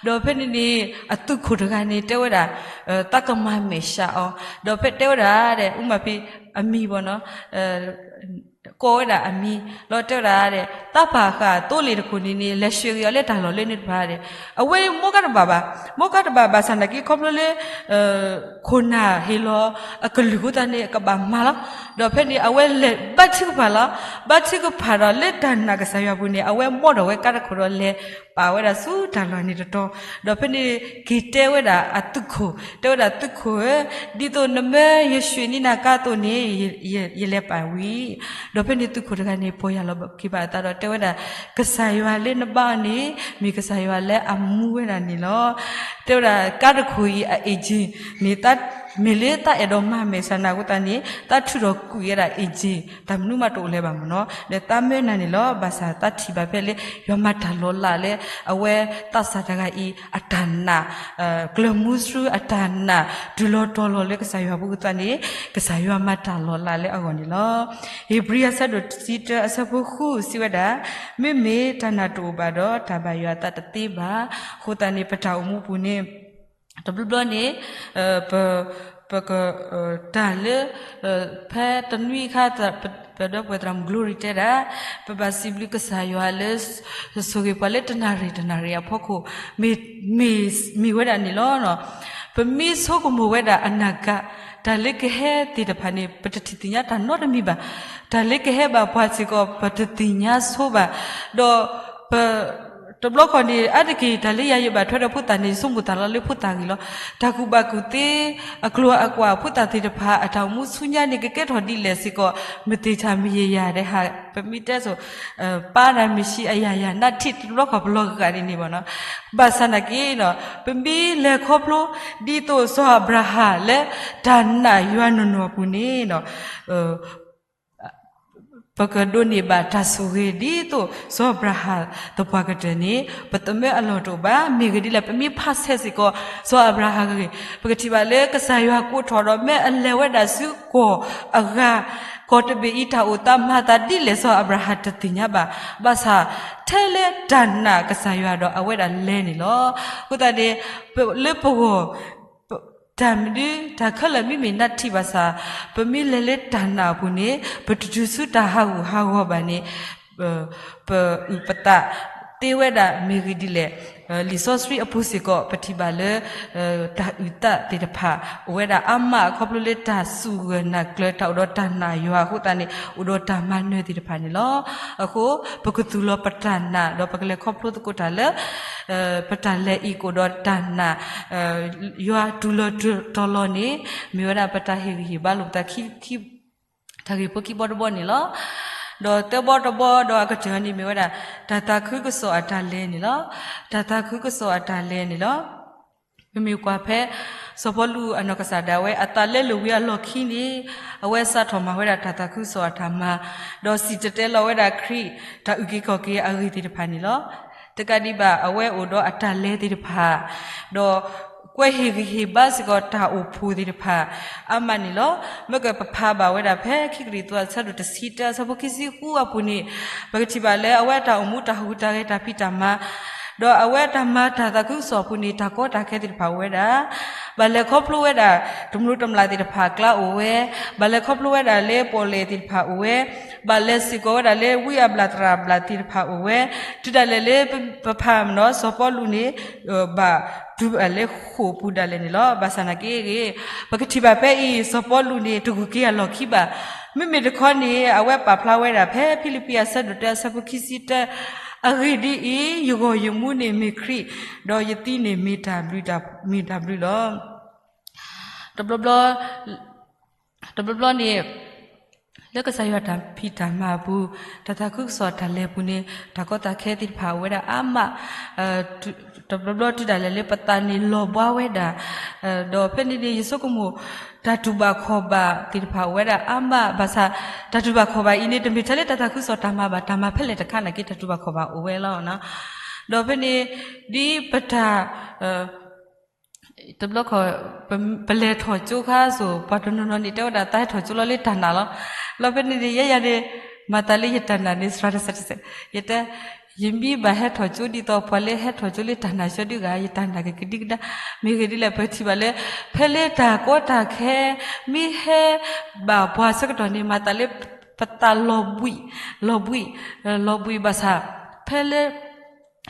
ဒီးဖဲန့ၣ်န့ၣ် အသုးခိၣ်တဂၤန့ၣ် တဲဝဲဒၣ် သးကမၤမဲာ်ဆှးအီၤ, ဒီးဖဲတဲဝဲဒၣ်ဒီး အူမၤဖံးအမံၤဘၣ်နီၤ ကိးဝဲဒၣ်အမံၤ လီၤတဲဝဲဒၣ်ဒီး သးပာ်ဃာ်သိလ့ၣ်တခိၣ်န့ၣ်န့ၣ် လဲၤဆှၢက့ၤအီၤလၢတၢ်လီၢ်လၢန့ၣ်တဖၣ်ဒီး အဝဲမိၢ်ကါတဘၣ်ဘၣ်, မိၢ်ကါတဘၣ်ဘၣ်ဆၣ်နာ်က့ ခီဖျိလၢ ခိၣ်နၢ်ဟ့ၣ်လီၤအကလုၢ်အဃိသတးန့ၣ် အကဘၣ်မၤလီၤ. ဒီးဖဲန့ၣ် အဝဲလဲၤဘါထုကဖၣ်လီၤ. ဘါထုကဖၣ်ဒီးလၢတၢ်နာ်ကစၢ်ယွၤအပူၤန့ၣ် အဝဲမိၢ်ဒီးဝဲကါတခိၣ်ဒီးလဲၤပာ်ဝဲဒၣ်ဆူတၢ်လီၢ်န့ၣ်တတီၤ, ဒီးဖဲန့ၣ် က့ၤတဲဝဲဒၣ်အသုးခိၣ်, တဲဝဲဒၣ်သုးခိၣ်ဧၢ, ဒ်သိးနမၢယဆှၢန့ၢ်နၤကါအသိးန့ၣ် ယလဲၤပာ်ဝံၤ, ဒီးဖဲန့ၣ်သုးခိၣ်တဂၤန့ၣ် ပီၢ်ယၢ်လီၤက့ၤဘၣ်အသးဒီးတဲဝဲဒၣ် ကစၢ်ယွၤလၢနဘါအီၤန့ၣ် မ့ၢ်ကစၢ်ယွၤလၢအမူဝဲဒၣ်န့ၣ်လီၤ. တဲဝဲဒၣ်ကါတခိၣ်အံၤအ engine န့ၣ် မ့ၢ်လၢသးအဲၣ်ဒိးမၤမဲာ်ဆှးနၤအဃိသတးန့ၣ် သးထုးထီၣ်ကွံာ်ဝဲဒၣ် engine တၢ်မနုၤမးတအိၣ်လၢၤဘၣ်မ့ၢ်နီၤ, ဒီးသးမၢနၤန့ၣ်လီၤ. ဘၣ်ဆၣ်သးထံၣ်ဘၣ်ဖဲလၢ ယွၤမၤတၢ်လီၤလးလၢ အဝဲသးစၢ်တဂၤအံၤ အတၢ်နာ် ကျၢၤမူဆှူအတၢ်နာ် တုၤလီၤတီၤလီၤလၢကစၢ်ယွၤအပူၤအဃိသတးန့ၣ် ကစၢ်ယွၤမၤတၢ်လီၤလးလၢအဂီၢ်န့ၣ်လီၤ. ဧ့ၤဘြံၤအဆၢဒိၣ်တဆံတၢအဆၢဖိဃုစံးဝဲဒၣ်, မ့မ့ၢ်တၢ်နာ်တအိၣ်ဘၣ်ဒီး တၢ်ဘၣ်ယွၤအသးတသ့ဘၣ်. အဃိသတးန့ၣ် ပတၢ်အိၣ်မူပူၤန့ၣ် တဘျီဘျီန့ၣ် ပ ပက တၢ်လၢ ဖဲတနွံအခါ ပဒီပုၢ်ဝဲၢ်သရၣ်မုၣ် Glory တဲဒၣ် ပဘၣ်စံးဘျုးကစၢ်ယွၤလၢ ဆိၣ်ဂ့ၤပှၤလၢတနၣ်ရံၣ်တနၣ်ရံၣ်အဖီခိၣ် မ့ၢ်ဝဲဒၣ်န့ၣ်လီၤ. ပမ့ၢ်ဆိကမိၣ်ဝဲဒၣ်အနၢ်ကၣ် တၢ်လၢကဟဲသ့ၣ်တဖၣ်န့ၣ် ပတထံၣ်သ့ၣ်ညါတၢ်နီတမံၤဘၣ်. တၢ်လၢကဟဲဘၣ်ပှၤစ့ၢ်ကီး ပတသ့ၣ်ညါဆိဘၣ်. ဒီးပ တဘျီခီန့ၣ် အါတက့ၢ် တၢ်လၢယၤယဘၣ်ထွဲဒီးဖိသၣ်န့ၣ် ယဆိကမိၣ်သးလီၤလၢဖိသၣ်ဂ့ၢ်လီၤ. တၢ်ကူၣ်ဘၣ်ကူၣ်သ့ အကျိၤအကွာ် ဖိသၣ်သ့ၣ်တဖၣ် အတၢ်အိၣ်မူဆူညါန့ၣ် ကကဲထီၣ်ဒ်လဲၣ်စ့ၢ်ကီး မ့ၢ်သ့ၣ်တၢ်မ့ၢ်ယဲၢ်ယၤဒဲးဟး ပမ့ၢ်တဲဆိ ပၢ်နၤမ့ၢ်ဆံးအယၤယၤ နၢ်ထံၣ်တဘျီခီ ပလီၤဂာ်ဒ်န့ၣ်ဘၣ်နီၤ. ဘၣ်ဆၣ်နာ်က့နီၤ ပမ့ၢ်လဲၤခီဖျိ ဒ်သိးစီၤအၤဘြၤဟၣ်လၢ တၢ်နာ်ယွၤနီၢ်နီၢ်အပူၤန့ၣ်နီၤ ပကဒိးန့ၢ်ဘၣ်တၢ်ဆိၣ်ဂ့ၤ ဒ်သိးစီၤအၤဘြၤဟၣ်သပှၢ်ကတၢၢ်န့ၣ် ပသမၢအလီၢ်တအိၣ်ဘၣ်. မ့ၢ်ဂ့ၢ်ဒ်လဲၣ် ပမ့ၢ်ဖးဆဲးစ့ၢ်ကီး စီၤအၤဘြၤဟၣ်ဂ့ၢ် ပကထံၣ်ဘၣ်လၢကစၢ်ယွၤကိးထီၣ်ဒီး မ့ၢ်အလဲၤဝဲဒၣ်ဆူကီၢ်အဂၤ ကီၢ်တဘ့ၣ်အံၤ တၢ်အိၣ်သးမၤသးဒ်လဲၣ် စီၤအၤဘြၤဟၣ်တသ့ၣ်ညါဘၣ်. ဘၣ်ဆၣ် ထဲလၢတၢ်နာ်ကစၢ်ယွၤဒီးအဝဲဒၣ်လဲၤန့ၣ်လီၤ. အဃိသတးန့ၣ် လၢပဂီၢ် တၢ်မနုၤ တၢ်ခဲလၢာ်မ့မ့ၢ်နၢ်ထံၣ်ဘၣ်ဆၣ် ပမ့ၢ်လဲၤလၢတၢ်နာ်အပူၤန့ၣ် ပတတုၤဆူတၢ်ဟးဂူာ်ဟးဂီၤဘၣ်န့ၣ် ပအုၣ်ပသးသ့ဝဲဒၣ်မ့ၢ်ဂ့ၢ်ဒ်လဲၣ်. လံာ်စီဆှံအပူၤစ့ၢ်ကီး ပထံၣ်ဘၣ်လၢ တၢ်အုၣ်သးသ့ၣ်တဖၣ် အိၣ်ဝဲဒၣ်အါမး အခီဖျိလၢတၢ်စူၢ်ဂၢၢ်နာ်ကျၢၤ တၢ်အိၣ်ဒီးတၢ်နာ်ယွၤအဃိသတးန့ၣ် အိၣ်ဒီးတၢ်မၤနၢၤသ့ၣ်တဖၣ်န့ၣ်လီၤ. အဃိ ပကသူၣ်လီၤပတၢ်နာ် ဒီးပကလဲၤခီဖျိသကိးတၢ်လၢ ပတၢ်လဲၤအံၤကအိၣ်ဒီးတၢ်နာ် ယွၤတူၢ်လီၤတူၢ်တီၤလီၤန့ၣ် မ့ၢ်ဝဲဒၣ်ပတၢ်ဟ့ၣ်ဂံၢ်ဟ့ၣ်ဘါလိာ်ပသး တၢ်ဂ့ၢ်ဖိခံဘီတဘီန့ၣ်လီၤ. ဒီးသၢဘီတဘီဒီးအကတၢၢ်န့ၣ်မ့ၢ်ဝဲဒၣ် တၢ်သးခုကစီၣ်အတၢ်လဲၤန့ၣ်လီၤ. တၢ်သးခုကစီၣ်အတၢ်လဲၤန့ၣ်လီၤ. ပမ့ၢ်ကွၢ်ဖဲ စီၤပီလူးအနီၢ်ကစၢ်ဒၣ်ဝဲ အသးလဲလိာ်ဝံၤအလီၢ်ခံန့ၣ် အဝဲစးထီၣ်မၤဝဲဒၣ်တၢ်သးခုကစီၣ်အတၢ်မၤ ဒီးစံၣ်တဲၤတဲလီၤဝဲဒၣ်ခရံာ် တၢ်အုၣ်က့ၤခီၣ်က့ၤအဂ့ၢ်သ့ၣ်တဖၣ်န့ၣ်လီၤ. တကးဒံးဘၣ် အဝဲအိၣ်ဒီးအတၢ်လဲၤသ့ၣ်တဖၣ် ဒီးကွဲဟ့ၣ်ဂံၢ်ဟ့ၣ်ဘါစ့ၢ်ကီးတၢ်အိၣ်ဖှိၣ်သ့ၣ်တဖၣ် အါမးန့ၣ်လီၤ. မ့ၢ်ကပဖးဘၣ်ဝဲဒၣ်ဖဲခံကရံၣ်သူးအဆၢဒိၣ်တဆံတၢ အဆၢဖိခံဆံဃုအပူၤန့ၣ် ပကထံၣ်ဘၣ်လၢအဝဲအတၢ်အိၣ်မူတၢ်ဟူးတၢ်ဂဲၤတၢ်ဖံးတၢ်မၤ ဒီးအဝဲတၢ်မၤတၢ်သးခုကစီၣ်အပူၤန့ၣ် တၢ်ကီတၢ်ခဲသ့ၣ်တဖၣ်အိၣ်ဝဲဒၣ် ဘၣ်လဲၤခီဖျိဝဲဒၣ် တမျိးတမျာ်သ့ၣ်တဖၣ်အကျါအိၣ်ဝဲ, ဘၣ်လဲၤခီဖျိဝဲဒၣ်လၢပီၣ်လဲၣ်သ့ၣ်တဖၣ်အိၣ်ဝဲ, ဘၣ်လဲၤစ့ၢ်ကီးဝဲဒၣ်လၢဝံအဘျၣ်သရၣ်ဘျၣ်သ့ၣ်တဖၣ်အိၣ်ဝဲ, တုၤဒၣ်လဲာ်လၢပဖးမနီၤ စီၤပီလူးန့ၣ် ဘၣ်တုၤလၢဃိာ်ပူၤဒၣ်လဲာ်န့ၣ်လီၤ. ဘၣ်ဆၣ်နာ်က့ဂ့ၤ ပကထံၣ်ဘၣ်ဖဲအံၤ စီၤပီလူးန့ၣ် တဂုၤက့ၤအလီၢ်ခံဘၣ်. မ့မ့ၢ်တခီန့ၣ် အဝဲပာ်ဖျါဝဲဒၣ်ဖဲဖံလံးပံးအဆၢဒိၣ်တၢအဆၢဖိခံဆံတၢ, အဂ့ၢ်ဒ်အံၤ, ယဂီၢ်ယမူန့ၣ်မ့ၢ်ခရံာ်, ဒီးယသံန့ၣ်မ့ၢ်တၢ်ဘျုး, မ့ၢ်တၢ်ဘျုးလီၤ. တဘျီဘျီ, တဘျီဘျီန့ၣ် လၢကစၢ်ယွၤတၢ်ဖံးတၢ်မၤအပူၤ, တၢ်သးခုကစီၣ်တၢ်လဲၤအပူၤန့ၣ် တၢ်ကီတၢ်ခဲသ့ၣ်တဖၣ်အိၣ်ဝဲဒၣ်အါမး, တဘျီဘျီတုၤဒၣ်လဲာ်လၢပသးန့ၣ်လီၤဘှါဝဲဒၣ်, ဒီးဖဲန့ၣ်န့ၣ် ယဆိကမိၣ် တၢ်တူၢ်ဘၣ်ခီၣ်ဘၣ်သ့ၣ်တဖၣ်အိၣ်ဝဲဒၣ်အါမး, ဘၣ်ဆၣ် တၢ်တူၢ်ဘၣ်ခီၣ်ဘၣ်အံၤန့ၣ် တမ့ၢ်ထဲလၢတၢ်သးခုကစီၣ်တၢ်မၤဘၣ်, တၢ်မၤဖဲလဲၣ်တခါနာ်က့ တၢ်တူၢ်ဘၣ်ခီၣ်ဘၣ်အိၣ်ဝဲလီၤ. ဒီးဖဲန့ၣ် ဒ်ပတၢ် တဘျီခီၣ် ပလဲၤထီၣ်ကၠိခါစိၤ ပှၤတနီၤနီၤန့ၣ် တဲဝဲဒၣ်သးဟဲထီၣ်ကၠိလီၤလၢတၢ်နာ်လီၤ. လီၤဖဲန့ၣ်န့ၣ် ယဲယၤန့ၣ် မၤသးလၢယတၢ်နာ်န့ၣ် စှၤတစဲးတစဲး, ယတဲ ယမ့ၢ်ဘၣ်ဟဲထီၣ်ကၠိဒ်သိးပှၤလၢဟဲထီၣ်ကၠိလၢတၢ်နာ်ဆှၢဒုဂၤ ယတၢ်နာ်ကကဒံကဒါ, မ့ၢ်ဂ့ၢ်ဒ်လဲၣ် ပထံၣ်ဘၣ်လၢ ဖဲလၢတၢ်ကီတၢ်ခဲ မ့ၢ်ဟဲဘၣ်ပှၤဆၢကတီၢ်န့ၣ် မၤသးလၢပသးလီၤဘှံး, လီၤဘှံး, လီၤဘှံးဘၣ်ဆၣ် ဖဲလၢ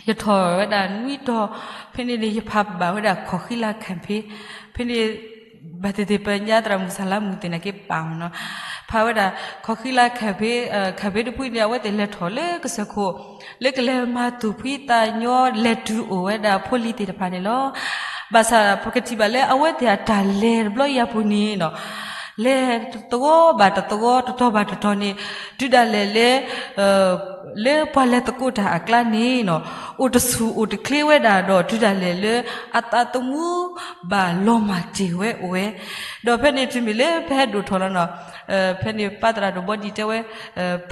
ယထီၣ်ဝဲဒၣ်နွံတီၤ ဖဲန့ၣ်န့ၣ် ယဖးဘၣ်ဝဲဒၣ်ခီၣ်ဃံလၤ campaign, ဖဲန့ၣ် ဘၣ်သ့ၣ်သ့ၣ်ပညါသရၣ်မုၣ်စၢ်လါမူၣ်သ့ၣ်နာ်က့ပာ်မနီၤ, ဖးဝဲဒၣ်ခီၣ်ဃံလၤ campaign, campaign တဖုန့ၣ် အဝဲသ့ၣ်လဲၤထီၣ်လၢကစၢၢ်ခိၣ် လၢကလဲၤမၤသူၣ်ဖှံသးညီ လဲၤတုၤအိၣ်ဝဲဒၣ်ဖိလံၤသ့ၣ်တဖၣ်န့ၣ်လီၤ. ဘၣ်ဆၣ်ပကထံၣ်ဘၣ်လၢအဝဲသ့ၣ်အတၢ်လဲၤတဘျီအံၤအပူၤန့ၣ်နီၤ လဲၤတသဝီဘၣ်တသဝီ တတီၤဘၣ်တတီၤန့ၣ် တုၤဒၣ်လဲာ်လၢ လၢပှၤလဲၤသကိးတၢ်အကျါန့ၣ်နီၤ အိၣ်တဆူၣ်အိၣ်တချ့ဝဲဒၣ်ဒီး တုၤဒၣ်လဲာ်လၢအသးသမူဘၣ်လီၤမၢ်တ့ၢ်ဝဲအိၣ်ဝဲ, ဒီးဖဲန့ၣ်တမ့ၢ်လၢပဟဲဒိၣ်ထီၣ်လီၤနီၤ, ဖဲန့ၣ်ပၢ်သရၣ်ဒိၣ်ဘီဒံးတဲဝဲ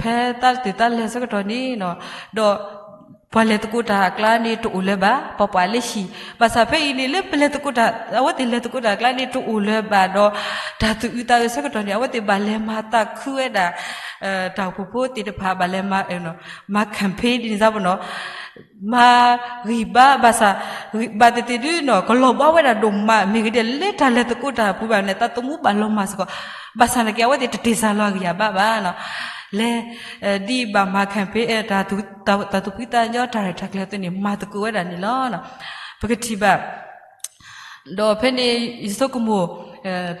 ဖဲသးသ့ၣ်သးလဲၤဆၢကတီၢ်န့ၣ်နီၤ, ဒီး ပှၤလဲၤသကိးတၢ်အကျါန့ၣ်တအိၣ်လၢၤဘၣ်, ပှၤပှၤလၢဟံၣ်, ဘၣ်ဆၣ်ဖဲအံၤန့ၣ် လၢပလဲၤသကိးတၢ် အဝဲသ့ၣ်လဲၤသကိးတၢ်အကျါန့ၣ် တအိၣ်လၢၤဘၣ်ဒီး တၢ်သူၣ်အုးသးအုးဆၢကတီၢ်န့ၣ် အဝဲသ့ၣ်ဘၣ်လဲၤမၤသးခုဝဲဒၣ် တၢ်အိၣ်ဖှိၣ်ဖိသ့ၣ်တဖၣ် ဘၣ်လဲၤမၤ မၤ campaign ဒ်န့ၣ်စ့ၢ်ကီးနီၤ, မၤဂံၢ်ဘါဘၣ်ဆၣ် ဘၣ်သ့ၣ်သ့ၣ်ဒုနီၤ ကလီၤဘှါဝဲဒၣ်ဒိၣ်မး မ့ၢ်ဂ့ၢ်ဒ်လဲၣ် လၢတၢ်လဲၤသကိးတၢ်အပူၤဘၣ်န့ၣ် သးသမူဘၣ်လီၤမၢ်စ့ၢ်ကီး, ဘၣ်ဆၣ်နာ်က့ အဝဲသ့ၣ်တတ့ၢ်စၢ်လီၤအဂံၢ်အဘါဘၣ်နီၤ, လဲၤ ဒ်ဘၣ်မၤ campaign တၢ်သူၣ်ဖှံသးညီတၢ်ရဲၣ်တၢ်ကျဲၤအသိးန့ၣ် မၤသကိးဝဲဒၣ်န့ၣ်လီၤ. ပကထံၣ်ဘၣ် ဒီးဖဲန့ၣ် ယဆိကမိၣ်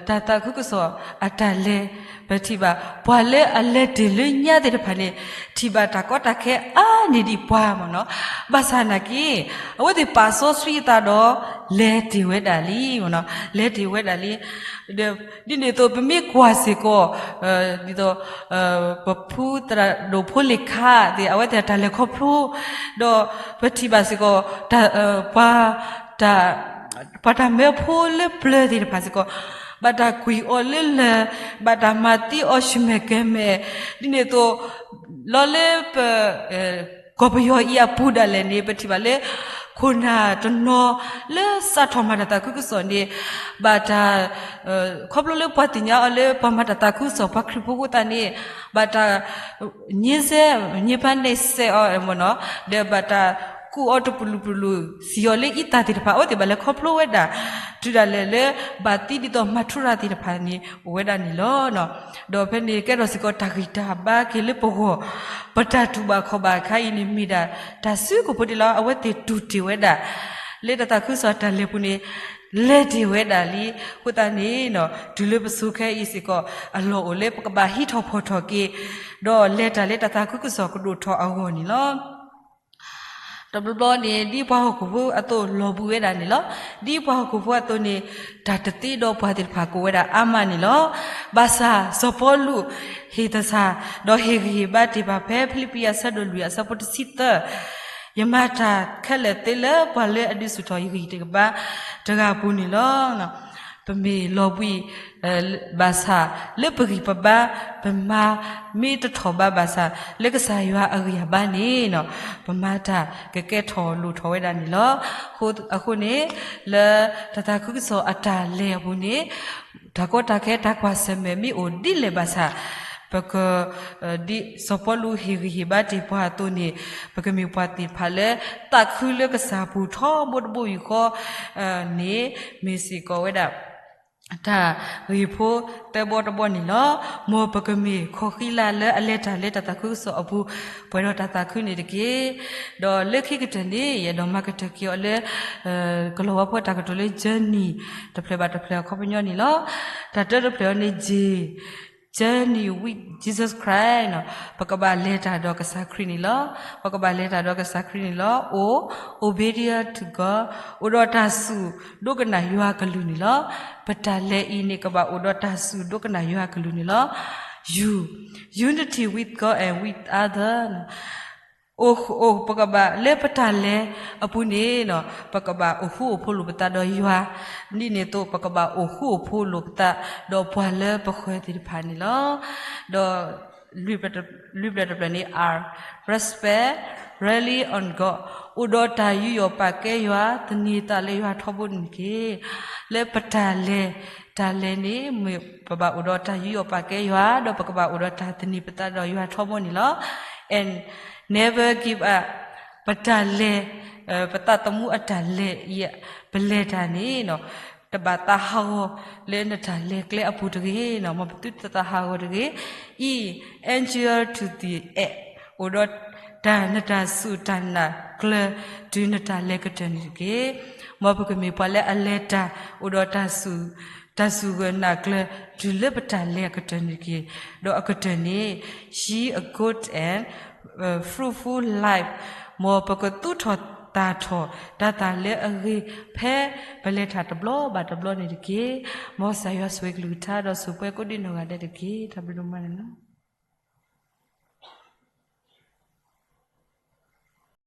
တၢ်သးခုကစီၣ်အတၢ်လဲၤ, ပထံၣ်ဘၣ် ပှၤလၢအလဲၤတ့ၢ်လၢညါသ့ၣ်တဖၣ်န့ၣ် ထံၣ်ဘၣ်တၢ်ကီတၢ်ခဲအါန့ၢ်ဒံးပှၤမ့ၢ်နီၤ. ဘၣ်ဆၣ်နာ်က့ အဝဲသ့ၣ်ပာ်စီဆှံအသးဒီး လဲၤတ့ၢ်ဝဲဒၣ်လံမ့ၢ်နီၤ, လဲၤတ့ၢ်ဝဲဒၣ်လံ. ဒ်န့ၣ်အသိး ပမ့ၢ်ကွၢ်စ့ၢ်ကီး ဒ်သိး ပဖုသရၣ်ဒိၣ်ဖိလ့ၣ်ခါသ့ၣ် အဝဲသ့ၣ်တၢ်လဲၤခီဖျိ, ဒီးပထံၣ်ဘၣ်စ့ၢ်ကီး ပှၤ ပှၤတၢ်မၢဖိလၢပျၢၤသ့ၣ်တဖၣ်စ့ၢ်ကီး ဘၣ်တၢ်ကွံာ်အီၤလၢလၢၢ်, ဘၣ်တၢ်မၤသံအီၤဆူၣ်မဲာ်ကဲၤမဲာ်, ဒ်န့ၣ်အသိး လီၤလၢပ ကီၢ်ပယီၤအံၤအပူၤဒၣ်လဲာ်န့ၣ် ပထံၣ်ဘၣ်လၢ ခိၣ်နၢ်တနီၤလၢစးထီၣ်မၤတၢ်သးခုကစီၣ်န့ၣ် ဘၣ်တၢ် ခီဖျိလၢပှၤသ့ၣ်ညါအီၤလၢပှၤမၤတၢ်သးခုကစီၣ် ပှၤခရံာ်ဖိအဃိသတးန့ၣ် ဘၣ်တၢ် ညှဉ်းဆဲ ညှဉ်းပန်းနှိပ်စက်အီၤမ့ၢ်နီၤ, ဒီးဘၣ်တၢ်ကူၣ်အီၤတပလူၤပလူၤ စံၣ်အီၤလၢအံသၣ်သ့ၣ်တဖၣ် အဝဲသ့ၣ်ဘၣ်လဲၤခီဖျိဝဲဒၣ် တုၤဒၣ်လဲာ်လၢ ဘၣ်သံဒ်သိးမၤထူရၤသ့ၣ်တဖၣ်န့ၣ် အိၣ်ဝဲဒၣ်န့ၣ်လီၤ. ဒီးဖဲန့ၣ်ကဲထီၣ်စ့ၢ်ကီးတၢ်ဂံၢ်တၢ်ဘါက့ၤလၢပဂီၢ်, ပတၢ်တူၢ်ဘၣ်ခီၣ်ဘၣ်အခါအံၤန့ၣ် မ့ၢ်ဒၣ်တၢ်စုကဝဲၤဒၣ်လီၤ. အဝဲသ့ၣ်တူၢ်တ့ၢ်ဝဲဒၣ် လၢတၢ်သးခုကစီၣ်တၢ်လဲၤပူၤန့ၣ် လဲၤတ့ၢ်ဝဲဒၣ်လံ. အဃိသတးန့ၣ် တုၤလၢပစိၤခဲအံၤစ့ၢ်ကီး အလီၢ်အိၣ်လၢပကဘၣ်ဟံးထီၣ်ဖီၣ်ထီၣ်က့ၤ ဒီးလဲၤတၢ်လၢတၢ်သးခုကစီၣ်ကဒိၣ်ထီၣ်အဂီၢ်န့ၣ်လီၤ. တဘျီဘျီန့ၣ် ဒ်ပှၤဟီၣ်ခိၣ်ဖိအသိးလီၤဘှံးဝဲဒၣ်န့ၣ်လီၤ. ဒ်ပှၤဟီၣ်ခိၣ်ဖိအသိးန့ၣ် တၢ်တသ့ဒီးပှၤသ့ၣ်တဖၣ်ကိးဝဲဒၣ်အါမးန့ၣ်လီၤ. ဘၣ်ဆၣ်စီၤပီလူး ဟ့ၣ်သဆၣ် ဒီးဟ့ၣ်ဂံၢ်ဟ့ၣ်ဘါတ့ၢ်ဘၣ်ဖဲဖံလံးပံၤအဆၢဒိၣ်လွံၢ်အဆၢဖိတဆံသၢ, ယမၤတၢ်ခဲလၢာ်သ့လၢပှၤလၢအဒုးဆူၣ်ထီၣ်ယဂံၢ်တကပၤတဂၤအပူၤန့ၣ်လီၤ. ပမ့ၢ်လီၤဘှံး ဘၣ်ဆၣ်လၢပဂံၢ်ပဘါ ပမၤမ့ၢ်တထီၣ်ဘးဘၣ်ဆၣ် လၢကစၢ်ယွၤအဂံၢ်အဘါန့ၣ် ပမၤတၢ်ကကဲထီၣ်လိၣ်ထီၣ်ဝဲဒၣ်န့ၣ်လီၤ. အဃိန့ၣ် လၢတၢ်သးခုကစီၣ်အတၢ်လဲၤအပူၤန့ၣ် တၢ်ကီတၢ်ခဲတၢ်ကွၢ်ဆၢၣ်မဲာ်မ့ၢ်အိၣ်ဒ်လဲၣ်ဘၣ်ဆၣ် ပက ဒ်စီၤပီလူးဟ့ၣ်ဂံၢ်ဟ့ၣ်ဘါတ့ၢ်ပှၤအသိးန့ၣ် ပကမ့ၢ်ပှၤသ့ၣ်တဖၣ်လၢ သးခုလၢကစၢ်ပူၤထီဘိတဘိယူၢ်ဃီန့ၣ် မ့ၢ်စ့ၢ်ကီးဝဲဒၣ် တၢ်ဂ့ၢ်ဖိသၢဘီတဘီန့ၣ်လီၤ. မ်ပကမ့ၢ်ခီၣ်ဃံလၤလၢအလဲၤတၢ်လၢတၢ်သးခုကစီၣ်အပူၤ ပှဲၤဒီးတၢ်သးခုန့ၣ်တက့ၢ်. ဒီးလၢခံကတၢၢ်န့ၣ် ယအဲၣ်ဒိးမၤကတၢၢ်က့ၤအီၤလၢ ကလီၤဝါဖိတၢ်ကတိၤလၢ journey တဖျၢၣ်ဘၣ်တဖျၢၣ်အခီပညီန့ၣ်လီၤ. တၢ်တၢတဖျၢၣ်အံၤန့ၣ် J, journey with Jesus Christ ပကဘၣ်လဲၤတၢ်ဒီးကစၢ်ခရံာ်န့ၣ်လီၤ. ပကဘၣ်လဲၤတၢ်ဒီးကစၢ်ခရံာ်န့ၣ်လီၤ. O, obedient to God, အိၣ်ဒီးတၢ်စူၢ်ဒိကနၣ်ယွၤကလုၢ်န့ၣ်လီၤ. ပတၢ်လဲၤအံၤန့ၣ် ကဘၣ်အိၣ်ဒီးတၢ်စူၢ်ဒိကနၣ်ယွၤကလုၢ်န့ၣ်လီၤ. U, unity with God and with other, အိၣ် ပကဘၣ်လၢပတၢ်လဲၤအပူၤန့ၣ် ပကဘၣ်အိၣ်ဃူအိၣ်ဖိးလိာ်ပသးဒီးယွၤ, ဒ်န့ၣ်အသိး ပကဘၣ်အိၣ်ဃူအိၣ်ဖိးလိာ်ပသးဒီးပှၤလၢပဃၢၤသ့ၣ်တဖၣ်န့ၣ်လီၤ. ဒီးလွံၢ်ဖျၢၣ်တဖျၢၣ်န့ၣ် R, respect, rely on God, အိၣ်ဒီးတၢ်ယူးယီၣ်ပာ်ကဲယွၤ, သန့ၤသးလၢယွၤထီဘိန့ၣ်တက့ၢ်. လၢပတၢ်လဲၤ တၢ်လဲၤန့ၣ် မ့ၢ်ပဘၣ်အိၣ်ဒီးတၢ်ယူးယီၣ်ပာ်ကဲယွၤ, ဒီးပကဘၣ်အိၣ်ဒီးတၢ်သန့ၤပသးဒီးယွၤထီဘိန့ၣ်လီၤ. And never give up, ပတၢ်လဲၤ ပသးသမူအတၢ်လဲၤအံၤ ပလဲၤတၢ်န့ၣ် တဘၣ်သးဟးဂီၤလၢနတၢ်လဲၤကျဲအပူၤတဂ့ၤ, မ်ပသုတသးဟးဂီၤတဂ့ၤ. E, endure to the end, အိၣ်ဒီးတၢ်နတၢ်စူၢ်တၢ်နာ်ကျၢၤ တုၤနတၢ်လဲၤကတၢၢ်န့ၣ်တက့ၢ်. မ်ပကမ့ၢ်ပှၤလၢအလဲၤတၢ် အိၣ်ဒီးတၢ်စူၢ် တၢ်စူၢ်ဂၢၢ်နာ်ကျၢၤ တုၤလၢပတၢ်လဲၤအကတၢၢ်န့ၣ်တက့ၢ်. ဒီးအကတၢၢ်န့ၣ် she a good and fruitful life, မ်ပကသူၣ်ထီၣ်သၣ်ထီၣ်တၢ်သၣ်လၢအဂ့ၤ ဖဲပလဲၤတၢ်တဘျီဘၣ်တဘျီန့ၣ်တက့ၢ်. မ်ကစၢ်ယွၤဆိၣ်ဂ့ၤကလုၢ်ကထါ ဒီးဆိၣ်ပှဲၤကိးဒံးနီၢ်ဂၤဒဲးတက့ၢ်. တၢ်ဘျုးဒိၣ်မးန့ၣ်လီၤ.